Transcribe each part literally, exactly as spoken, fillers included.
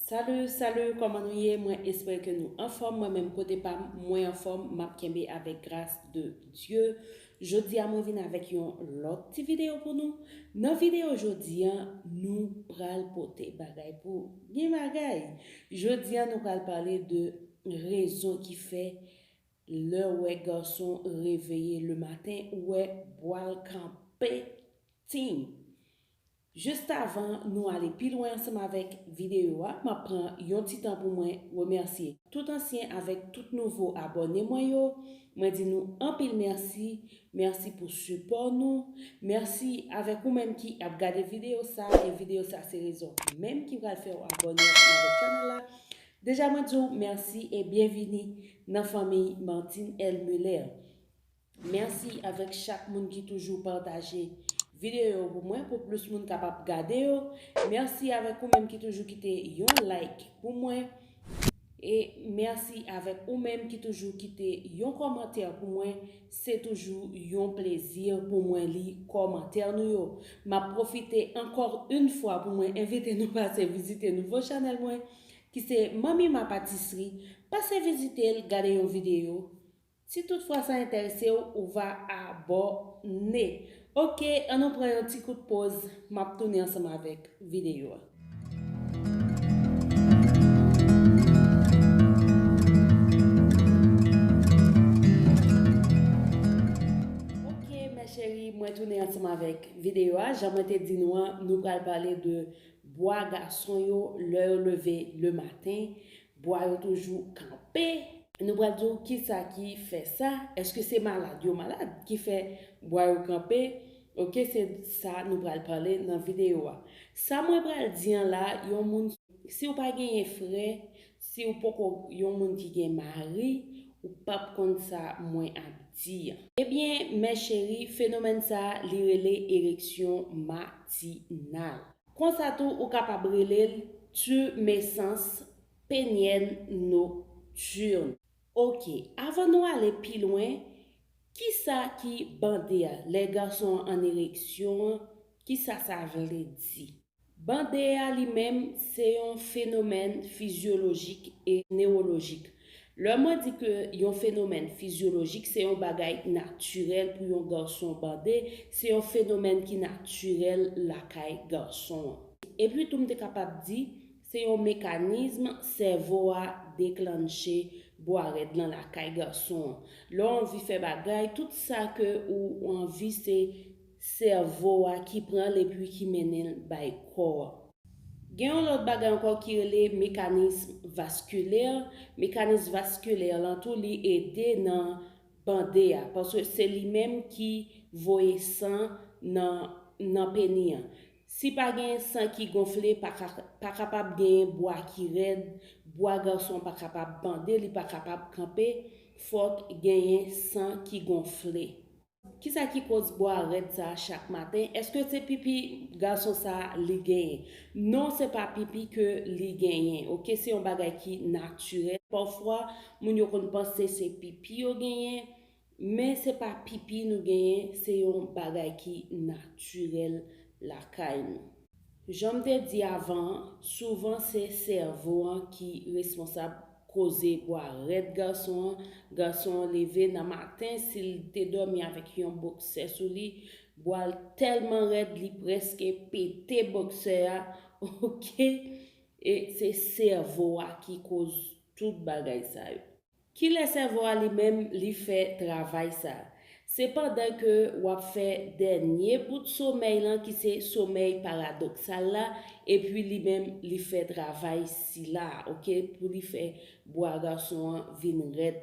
Salut, salut, kòman nou ye? Mwen espere ke nou anfòm. Mwen menm kote pa m, mwen anfòm, m ap kenbe avèk gras de Dye. Jodi a mwen vin avèk yon lòt ti videyo pou nou. Nan videyo jodi a, nou pral pote bagay pou gen bagay. Jodi a nou pral pale de rezon ki fè lè w wè gason reveye le maten, ou wè bwa l kanpe, ting. Jis avan nou ale pi lwen ansanm avèk videyo a, m ap pran yon ti tan pou mwen remèsye tout ansyen avèk tout nouvo abòne mwen yo. Mwen di nou anpil mèsi. Mèsi pou sipò nou. Mèsi avèk ou menm ki ap gade videyo sa. E videyo sa se rezon menm ki pral fè w abòne ansanm avèk chanèl la. Deja mwen di w mèsi e byenvini nan fanmiy Martine L Muller. Mèsi avèk chak moun ki toujou pataje videyo yo pou mwen, pou plis moun kapab gade yo. Mèsi avèk ou menm ki toujou kite yon like pou mwen. E mèsi avèk ou menm ki toujou kite yon kòmantè pou mwen. Se toujou yon plezi pou mwen li kòmantè nou yo. M ap pwofite ankò yon fwa pou mwen envite nou pase vizite nouvo chanèl mwen, ki se Manmi Ma Patisserie. Pase vizite l, gade yon videyo. Si toutfwa sa enterese w, ou va abòne. Oke, ann nou pran yon ti kout poz, m ap tounen ansanm avèk videyo a. Oke, mè cheri, mwen tounen ansanm avèk videyo a. Jan mwen te di nou an, nou pral pale de bwa gason yo lè yo leve le maten. Bwa yo toujou kanpe. Nou pral di w kisa ki fè sa. Èske se malad yo malad ki fè bwa yo kanpe? Oke, se sa nou pral pale nan videyo a. Sa mwen pral di an la, yon moun, si w pa genyen frè, si w poko yon moun ki gen mari, ou p ap konn sa mwen ap di an. Ebyen, mè cheri, fenomèn sa a, li rele ereksyon matinal. Konsa tou, ou kapab rele l tumescence pénienne nocturne. Oke, avan nou ale pi lwen, kisa ki bande a? Lè gason an an ereksyon an, kisa sa vle di? Bande a li menm, se yon fenomèn fizyolojik e newolojik. Lè mwen di ke yon fenomèn fizyolojik, se yon bagay natirèl pou yon gason bande, se yon fenomèn ki natirèl lakay gason an. Epi tou, m te kapab di, se yon mekanis sèvo a deklanche bwa rèd lan lakay gason an. Lè w anvi fè bagay, tout sa ke ou anvi, se sèvo a ki pran l epi ki mennen l bay kò a. Gen yon lòt bagay ankò ki rele mekanis vaskilè. Mekanis vaskilè lan tou, li ede nan bande a, paske se li menm ki voye san nan, nan peni an. Si pa gen san ki gonfle, pa ka, pa kapab genyen bwa ki rèd, bwa gason an pa kapab bande, li pa kapab kanpe, fòk genyen san ki gonfle. Kisa ki koz bwa rèd sa a chak maten? Èske se pipi gason sa a li genyen? Non, se pa pipi ke li genyen, oke? Se yon bagay ki natirèl. Pafwa, moun yo konn panse se pipi yo genyen, men se pa pipi nou genyen, se yon bagay ki natirèl lakay nou. Jan m te di avan an, souvan se sèvo an ki responsab koze bwa rèd gason an. Gason an leve nan maten, si l te dòmi avèk yon boksè sou li, bwa l tèlman rèd, li prèske pete boksè a, oke? E se sèvo a ki koz tout bagay sa yo. Kilè sèvo a li menm li fè travay sa? Se pandan ke w ap fè dènye bout somèy lan, ki se somèy paradoksal la, epi li menm li fè travay sila a, oke, pou li fè bwa gason an vin rèd.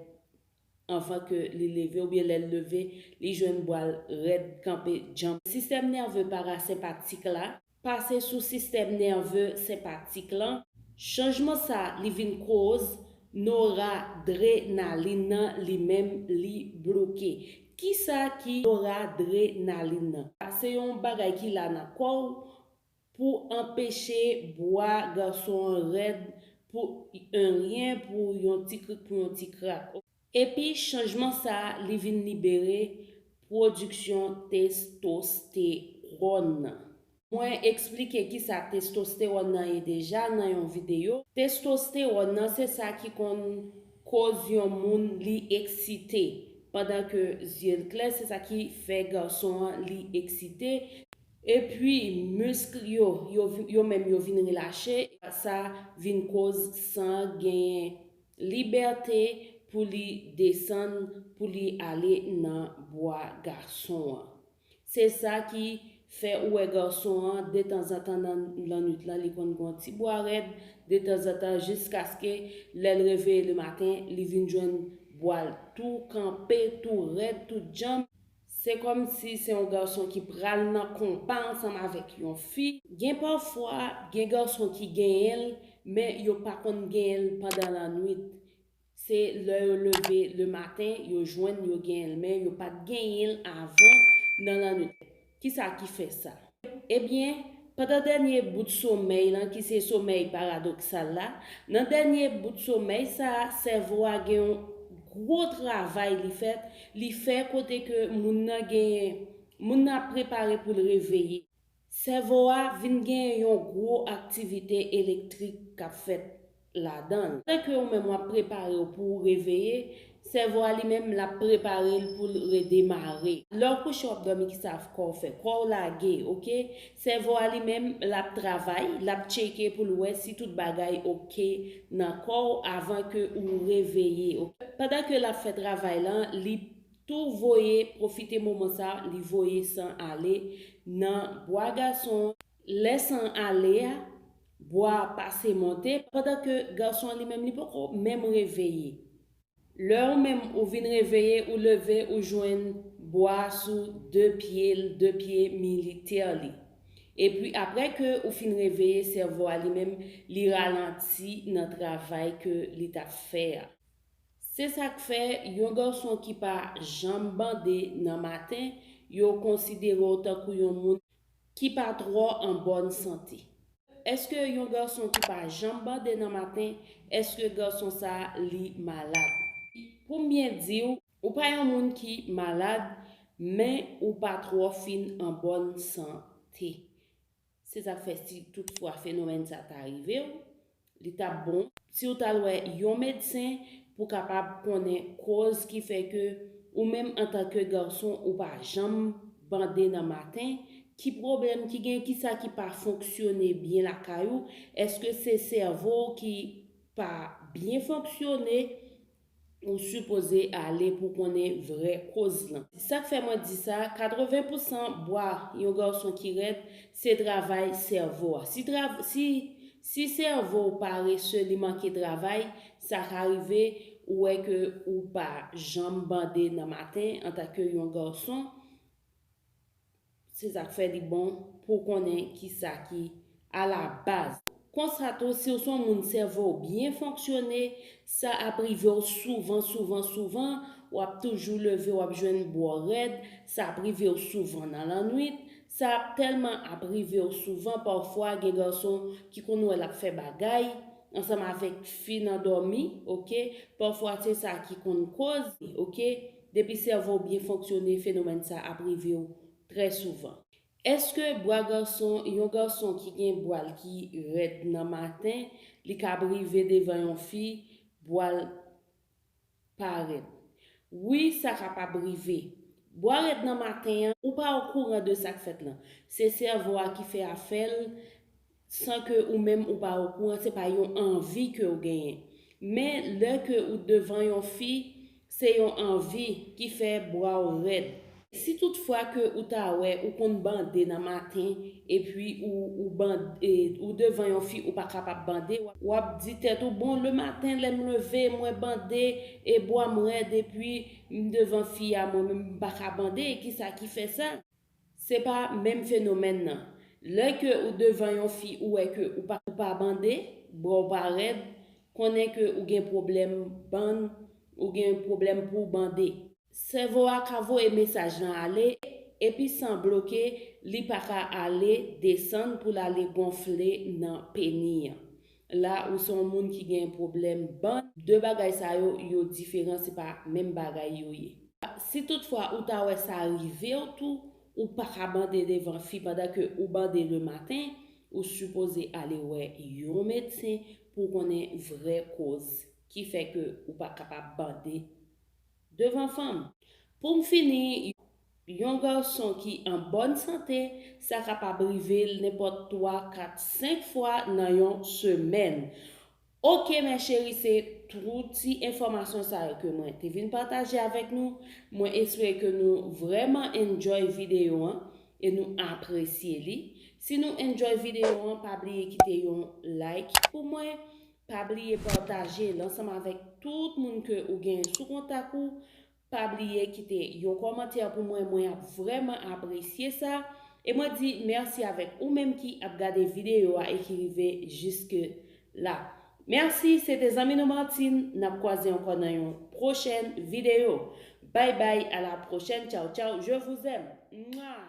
Anvan ke li leve, oubyen lè l leve, li jwenn bwa l rèd, kanpe djanm. Sistèm nève parasenpatik la pase sou sistèm nève senpatik lan. Chanjman sa a, li vin koz noradrenalin nan li menm li bloke. Kisa ki noradrenalin nan? Se yon bagay ki la nan kò w pou anpeche bwa gason an rèd pou anyen, pou yon ti krik, pou yon ti krak. Epi chanjman sa a, li vin libere pwodiksyon testostewòn nan. Mwen eksplike kisa testostewòn nan ye deja nan yon videyo. Testostewòn nan se sa ki konn koz yon moun li eksite. Pandan ke zye l klè, se sa ki fè gason an li eksite. Epi misk yo, yo, yo menm yo vin relache, sa vin koz san an genyen libète pou li desann, pou li ale nan bwa gason an. Se sa ki fè ou wè gason an, detanzantan nan lannwit lan, li konn gen yon ti bwa rèd, detanzantan jiskaske lè l reveye lematen, li vin jwenn bwa l tou kanpe, tou rèd, tou djanm. Se kòmsi se yon gason ki pral nan konpa ansanm avèk yon fi. Gen pafwa, gen gason ki genyen l, men yo pa konn genyen l pandan lannwit. Se lè yo leve lematen, yo jwenn yo genyen l, men yo pa t genyen l avan nan lannwit. Kisa ki fè sa? Ebyen, pandan dènye bout somèy lan, ki se somèy paradoksal la, nan dènye bout somèy sa a, sèvo a gen yon gwo travay li fèt, li fè kote ke moun nan genyen, moun nan ap prepare pou l reveye. Sèvo a vin gen yon gwo aktivite elektrik k ap fèt ladan l. Pandan ke ou menm w ap prepare w pou w reveye, sèvo a li menm l ap prepare l pou l redemare. Lè w kouche w ap dòmi, kisa kò w fè? Kò w lage, oke? Sèvo a li menm l ap travay, l ap tcheke pou l wè si tout bagay oke nan kò w avan ke ou reveye, oke? Pandan ke l ap fè travay lan, li tou voye pwofite moman sa, li voye san ale nan bwa gason an. Lè san ale a, bwa a pase monte, pandan ke gason an li menm li poko menm reveye. Lè ou menm ou vin reveye, ou leve, ou jwenn bwa a sou de pye l, de pye militè li. Epi apre ke ou fin reveye, sèvo a li menm li ralanti nan travay ke li t ap fè a. Se sa k fè yon gason ki pa janm bande nan maten, yo konsidere w tankou yon moun ki pa twò an bòn sante. Èske yon gason ki pa janm bande nan maten, èske gason sa a li malad? Pou m byen di w, ou pa yon moun ki malad, men ou pa twò fin an bòn sante. Se sa k fè si toutfwa fenomèn sa ta rive w, li t ap bon si w t al wè yon medsen pou w kapab konnen kòz ki fè ke ou menm antanke gason ou pa janm bande nan maten. Ki pwoblèm ki gen, kisa ki pa fonksyone byen lakay ou? Èske se sèvo w ki pa byen fonksyone? Ou sipoze ale pou konnen vrè kòz lan. Sa k fè mwen di sa, katreven pousan bwa yon gason ki rèd, se travay sèvo a. Si, trav, si, si sèvo w parese, li manke travay, sa ka rive ou wè ke ou pa janm bande nan maten antanke yon gason. Se sa k fè li bon pou w konnen kisa ki alabaz. Konsa tou, si w se yon moun sèvo w byen fonksyone, sa ap rive w souvan, souvan, souvan, w ap toujou leve, w ap jwenn bò rèd, sa ap rive w souvan nan lannwit, sa ap tèlman ap rive w souvan, pafwa gen gason ki konn wè l ap fè bagay ansanm avèk fi nan dòmi, oke? Pafwa se sa ki konn koz, oke? Depi sèvo w byen fonksyone, fenomèn sa ap rive w trè souvan. Èske bwa gason, yon gason ki gen bwa l ki rèd nan maten, li ka rive devan yon fi, bwa l pa rèd? Wi, sa kapab rive. Bwa rèd nan maten an, ou pa okouran de sa k fèt lan. Se sèvo a ki fè afè l, san ke ou menm ou pa okouran, se pa yon anvi ke w genyen. Men lè ke ou devan yon fi, se yon anvi ki fè bwa w rèd. Si toutfwa ke ou ta wè ou konn bande nan maten, epi ou, ou, band, e, ou devan yon fi ou pa kapab bande, w ap di tèt ou, bon, lematen lè m leve, mwen bande, e bwa m rèd, epi m devan fi a, mwen menm m pa ka bande, e kisa ki fè sa? Se pa menm fenomèn nan. Lè ke ou devan yon fi, ou wè ke ou pa, ou pa bande, bra w pa rèd, konnen ke ou gen pwoblèm bann, ou gen pwoblèm pou w bande. Sèvo a ka voye mesaj lan ale, epi san bloke, li pa ka ale desann pou l ale gonfle nan peni an. La ou se yon moun ki gen pwoblèm bann, de bagay sa yo, yo diferan, se pa menm bagay yo ye. Si toutfwa ou ta wè sa rive w tou, Ou pa ka bande devan fi pandan ke ou bande le maten, ou sipoze ale wè yon medsen pou konnen vrè koz ki fè ke ou pa kapab bande devan fanm. Pou m fini, yon gason ki an bòn sante, sa kapab rive l nenpòt twa, kat, senk fwa nan yon semèn. Ok, mes chéris, se tout ti enfòmasyon sa yo ke mwen te vin pataje avèk nou. Mwen espere ke nou vrèman enjoy videyo an e nou apresye li. Si nou enjoy videyo an, pa bliye kite yon like pou mwen. Pa bliye pataje l ansanm avèk tout moun ke ou gen sou kontak ou. Pa bliye kite yon kòmantè pou mwen, mwen ap vrèman apresye sa. E mwen di mèsi avèk ou menm ki ap gade videyo a e ki rive jiske la. Mèsi, se te zanmi nou Martine. N ap kwaze ankò nan yon pwochèn videyo. Bye bye, à la prochaine. Ciao, ciao. Je vous aime. Mwa.